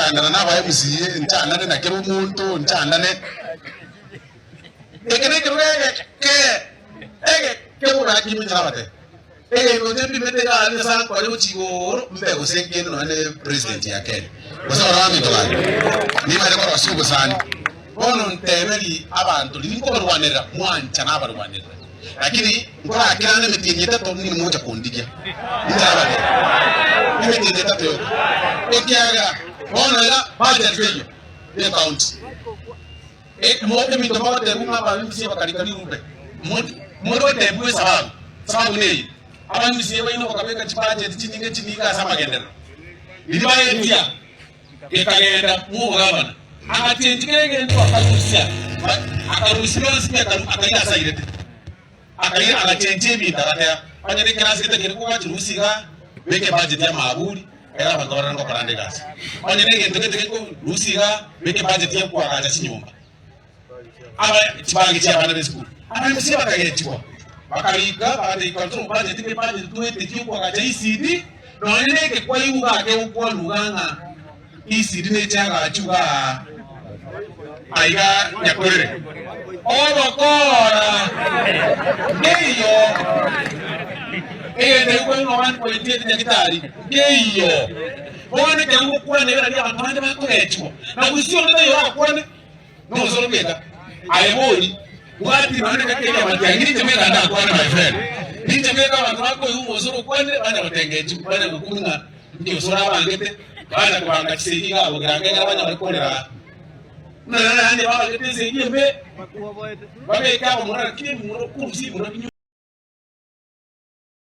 ngochandana na aba MCA, nchandane na kera omonto, nchandane. Eke nekerogo egeke, egeke bono gaki inche nabatebie. Egento inche mbimete iga aria Nyasae ankore gochia igoro, mbe gose nkende nonya ne president ya Kenya. Gose barabwo baminto bane, nimanye korosia obosani. Bono nteberie abanto riria nkobarwanerera, mwancha nabarwanerera. Lakini nkorakirane emetienyi etato ninwe mogocha kondigia. Inche nabatebie, emetienyi etato yoka. Ekiagera bono iga budget teiyo ye county. Ebinto mogotebwa ng'a abarusia bakarika rirube, more gotebigwa esababu. Esababu neye, abarusia baino bakabeka chibudget chinyinge chininge ase amagenderero. Riria baetia, gekagenda mw'obogabana, agachenchia kera egento akarusia, akarusia bionsi pi akaira ase airete. Akaira agachenchia ebinto agateba, Onye nekerasi gete kere kogacha rusia igaa, beka ebudget y'amaaburi, ekero abanto barore ngokora nde egasi. Onye negento gete geko rusia igaa, beka ebudget ya koagacha chinyomba. Aba chibagi chia abana b'esukuru. Abaemusia bakagechigwa, bakarika bagatebia control budget ng'a ebudget toetetie okoagacha ECD, nonye neke kwaigwa igaa kegokwanwa igaa ng'a ECD neche agachwe igaa aiga nyakorere. Obokora nkeiyo, egento ekio kwaigwa ng'a 1.8 nyagitari nkeiyo. Bono ekero ngokwana iga nario abanto bande bakogechigwa, na gusii onde taiyo orakwane Nomosoro bweka. Aye bori, bwati nonya nengaki eria amatiang'i, ninche bweka ndakwane my friend. Ninche bweka abanto bakoigwa omosoro okwanire banya gotengechiwa, banya gokuru ng'a inki osoro abangete, banya kobanga chisegi iga abwo gerango ekero banyore korera. Buna nere naende babangete esegi embe, babeke abamura lakini mura okorusia ebimura binywe.